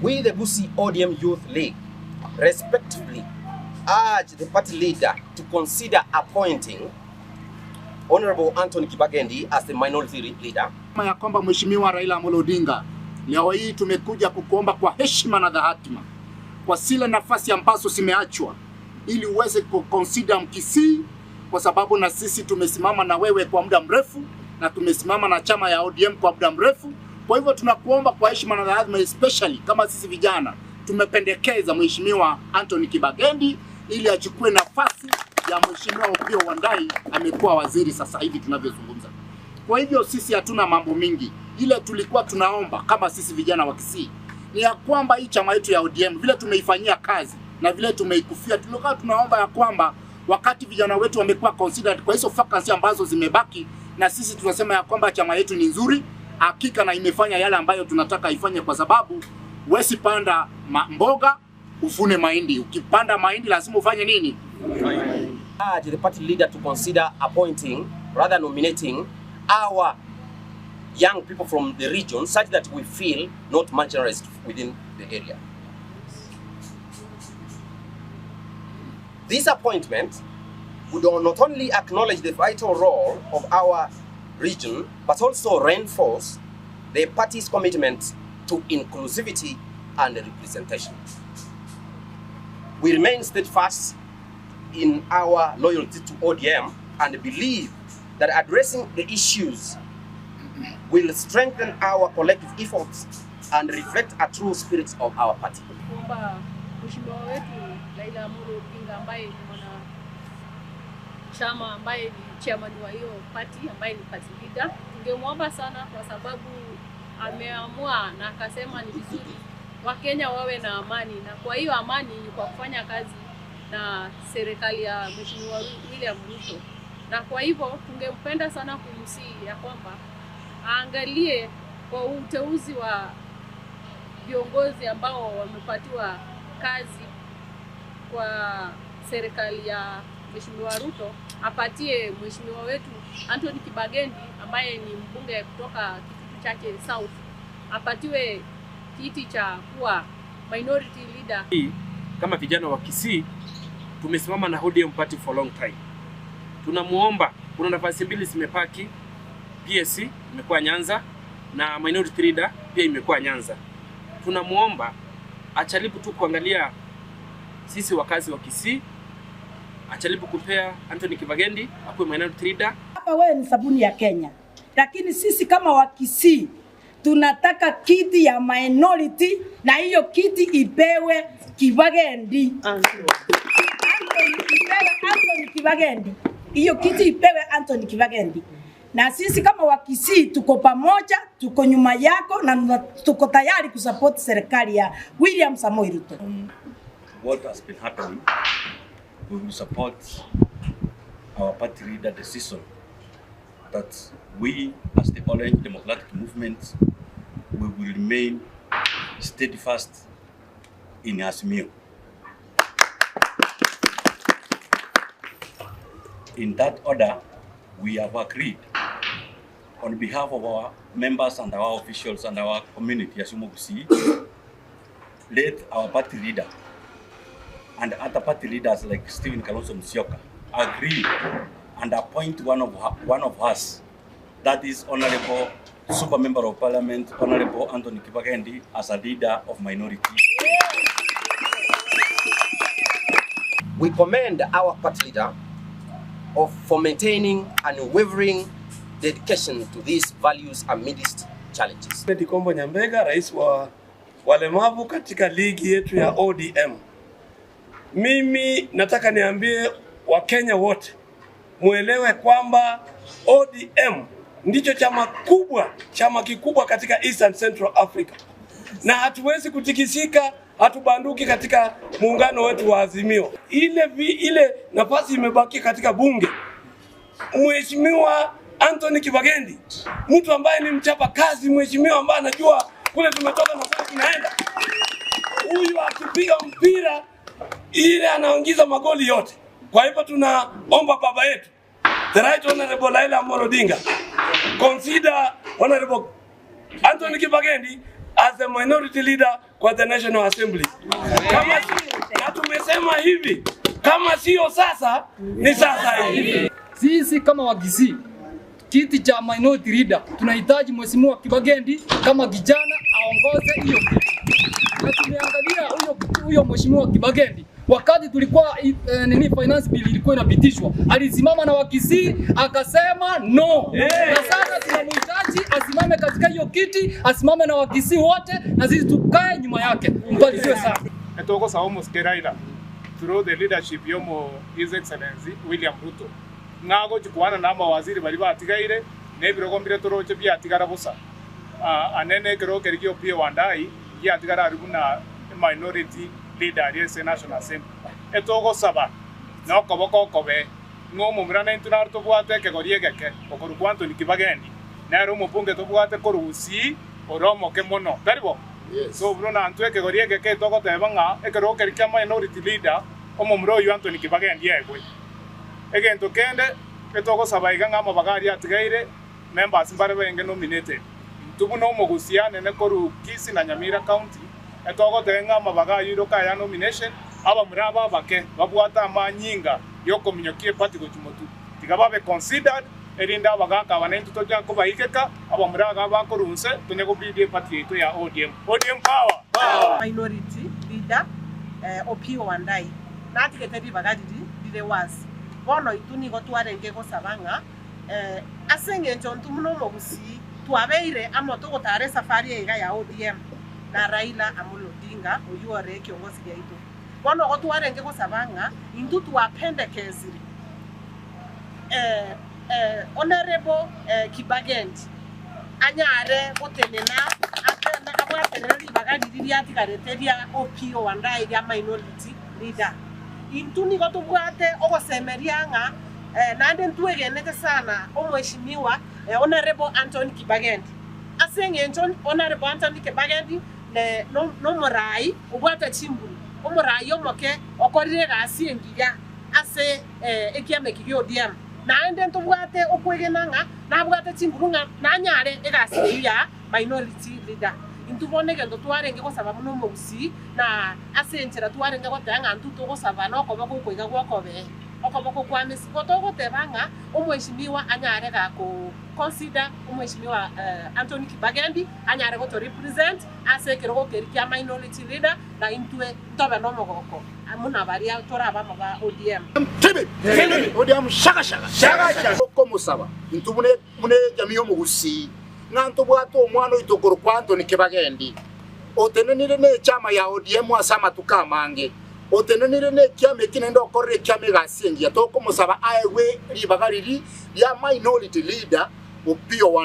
We, the Gusii ODM Youth League, respectively urge the party leader to consider appointing Honorable Anthony Kibagendi as the minority leader. Ya kwamba Mheshimiwa Raila Amolo Odinga, leo hii tumekuja kukuomba kwa heshima na dhahatima kwa zile nafasi ambazo zimeachwa ili uweze kuconsider Mkisii, kwa sababu na sisi tumesimama na wewe kwa muda mrefu na tumesimama na chama ya ODM kwa muda mrefu. Kwa hivyo tunakuomba kwa heshima na dhahatima, especially kama sisi vijana tumependekeza Mheshimiwa Anthony Kibagendi ili achukue nafasi ya Mheshimiwa Opiyo Wandayi, amekuwa waziri sasa hivi tunavyozungumza. Kwa hivyo sisi hatuna mambo mingi, ile tulikuwa tunaomba kama sisi vijana wa Kisii ni ya kwamba hii chama yetu ya ODM vile tumeifanyia kazi na vile tumeikufia, tulikuwa tunaomba ya kwamba wakati vijana wetu wamekuwa considered kwa hizo vacancy ambazo zimebaki, na sisi tunasema ya kwamba chama yetu ni nzuri hakika na imefanya yale ambayo tunataka ifanye, kwa sababu wesi panda mboga ufune mahindi. Ukipanda mahindi lazima ufanye nini? Urge the party leader to consider appointing, rather nominating, our young people from the region such that we feel not marginalized within the area. This appointment would not only acknowledge the vital role of our region, but also reinforce the party's commitment to inclusivity and representation. We remain steadfast in our loyalty to ODM and believe that addressing the issues will strengthen our collective efforts and reflect a true spirit of our party. Kuomba mheshimiwa wetu Raila Amolo Odinga ambaye ni mwana chama, ambaye ni chairman wa hiyo party, ambaye ni party leader, tungemwomba sana kwa sababu ameamua na akasema ni vizuri Wakenya wawe na amani, na kwa hiyo amani ni kwa kufanya kazi na serikali ya Mheshimiwa William Ruto. Na kwa hivyo tungempenda sana kumsihi ya kwamba aangalie kwa uteuzi wa viongozi ambao wamepatiwa kazi kwa serikali ya Mheshimiwa Ruto, apatie mheshimiwa wetu Anthony Kibagendi ambaye ni mbunge kutoka Kitutu Chache South, apatiwe kiti cha kuwa minority leader. Kama vijana wa Kisii tumesimama na ODM party for long time. Tunamuomba, kuna nafasi mbili zimepaki, PSC imekuwa Nyanza na minority leader pia imekuwa Nyanza. Tunamuomba achalipu tu kuangalia sisi wakazi wa Kisii, achalipu kupea Anthony Kibagendi akuwe minority leader. Hapa wewe ni sabuni ya Kenya, lakini sisi kama wa Kisii tunataka kiti ya minority, na hiyo kiti ipewe Kibagendi. Anthony Kibagendi. Hiyo kiti ipewe Anthony Kibagendi. Na sisi kama wa Kisii tuko pamoja, tuko nyuma yako na tuko tayari kusupport serikali ya William Samoei Ruto. What has been happening, we will support our party leader decision that we as the Orange Democratic Movement, we will remain steadfast in Azimio. In that order, we have agreed on behalf of our members and our officials and our community, as you see, let our party leader and other party leaders like Stephen Kalonzo Musyoka agree and appoint one of us, that is Honorable Super Member of Parliament, Honorable Anthony Kibagendi, as a leader of minority. We commend our party leader for maintaining unwavering dedication to these values amidst challenges. Kombo Nyambega, rais wa walemavu katika ligi yetu ya ODM. Mimi nataka niambie Wakenya wote muelewe kwamba ODM ndicho chama kubwa, chama kikubwa katika Eastern Central Africa. Na hatuwezi kutikisika, hatubanduki katika muungano wetu wa Azimio. Ile nafasi imebaki katika bunge, Mheshimiwa Anthony Kibagendi, mtu ambaye ni mchapa kazi, mheshimiwa ambaye anajua kule tumetoka na kule tunaenda. Huyu akipiga mpira ile anaingiza magoli yote. Kwa hivyo tunaomba baba yetu, the Right Honorable Raila Amolo Odinga, consider Honorable Anthony Kibagendi as the minority leader kwa the National Assembly. Kama na tumesema hivi, kama sio sasa ni sasa hivi. Sisi kama Wakisii, kiti cha minority leader tunahitaji Mheshimiwa Kibagendi kama kijana aongoze hiyo kiti. Na tumeangalia huyo Mheshimiwa Kibagendi wakati tulikuwa nini finance bill ilikuwa inapitishwa, alisimama na Wakisii akasema no. Yeah. Na sasa tunamhitaji asimame katika hiyo kiti, asimame na Wakisii wote na sisi tukae nyuma yake. Mbarikiwe sana. Etoko saomo Raila through the leadership yomo His Excellency William Ruto. Ngago chukwana na mawaziri bali batigaire nebirogo mbire toroche byatigara busa. Anene kero kerigio pia Wandai yatigara aribu na minority leader yes National Assembly. Etogo saba no koboko kobe ngomo mrana intunar tobwate kegorie geke okoru kwanto ni Kibagendi. Nero mubunge tobwate korusi oromo ke mono. Taribo. Yes. So bro na antwe kegorie geke togoteba ng'a ekero kerikia minority leader omomuro oyo Anthony Kibagendi egwe. Egento kende etogosaba iga ng'a amabagari atigaire members mbare benge nominated. Ntubu no omogusia nene koru Kisii na Nyamira County etogoteba ng'a amabaga yiro kaya nomination abamura ababake babwata amanyinga yokominyokie party gochimotu. Tiga babe considered erinda abagaka abanentu toja kobaikeka abamura abakorunse tonye gobidie party yetu ya ODM. ODM power. Power. Minority leader Opiyo Wandayi natigete ribaga riri rire wasi bono itu nigo twarenge gosaba ng'a ase eng'encho ntu muno omogusii twabeire amo togotara esafari eiga ya ODM na Raila Amolo Odinga oyu ore kiongozi giaitu bono igo twarenge gosaba ng'a intwe twapendekezire Honorable Kibagendi anyare gotenena abwaterera ribaga riri riatigarete ria Opiyo Wandayi ria minority leader. Intu nigo tobwate ogosemeria ng'a naende ntwegenete sana omweshimiwa Honorable Anthony Kibagendi. Ase eng'encho Honorable Anthony Kibagendi nomorai obwate chimburu omorai omoke okorire egasi engiya ase ekiama eki gia ODM. Naende ntobwate okwegena ng'a nabwate chinguru ng'a nanyare egasi eywo ya minority leader. Intwe bono egento twarenge gosaba muno omogusii na ase enchera twarenge goteba ng'a ntwe togosaba na okoboko okoiga gwokobe okoboko kwa mesi togoteba ng'a omweshimiwa anyare gako consider omweshimiwa Anthony Kibagendi anyare goto represent ase ekerogo keri kia minority leader na intwe ntobe na omogoko muna baria torabamo ba ODM. Tibi. ODM shaka shaka. Shaka shaka. Komusaba. Intu mune jamii omogusii ng'anto bwate omwana oitokoro kwa Anthony Kibagendi otenenire ne echama ya ODM ase amatuko amange otenenire ne ekiama eki naende okorire ekiama egasi engiya tokomusaba aewe ribaga riri ria minority leader Opiyo Wandayi.